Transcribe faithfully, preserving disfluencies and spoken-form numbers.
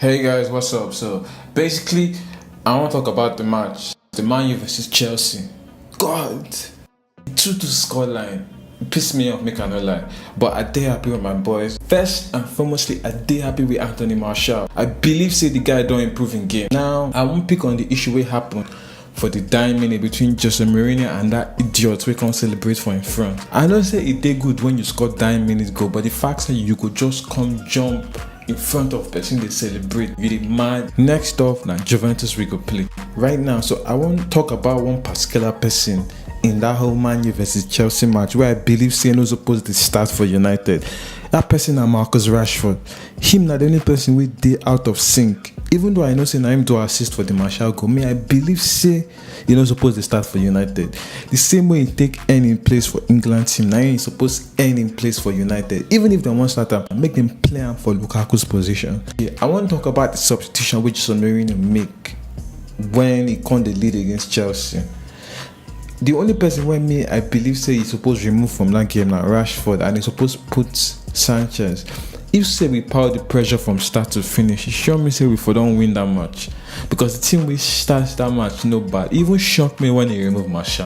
Hey guys, what's up? So basically, I want to talk about the match, the Man U versus Chelsea. God, two two scoreline. It pissed me off, make I no lie. But I dey happy with my boys. First and foremostly, I dey happy with Anthony Martial. I believe say the guy don improve in game. Now, I won't pick on the issue wey happen for the dying minute between Jose Mourinho and that idiot wey come celebrate for in front. I know say e dey good when you score dying minute goal, but the fact say you go just come jump in front of person dey celebrate, you dey mad. Next off na Juventus we go play right now. So I wan talk about one particular person in that whole Man U versus Chelsea match wey I believe say no suppose dey start for United. That person na Marcus Rashford. Him na the only person wey dey out of sync. Even though I know say na him do assist for the Martial goal, me I believe say e no suppose dey start for United. The same way he take earn him place for England team, na him suppose earn him place for United. Even if dem wan start am, make dem play am for Lukaku's position. Yeah, I wan talk about the substitution wey Jose Mourinho make when he come dey lead against Chelsea. The only person wey me I believe say he suppose remove from that game na Rashford, and he suppose put Sanchez. If say we pile the pressure from start to finish, e sure me say we for don win that match, because the team wey start that match no bad. E even shock me when he remove Martial.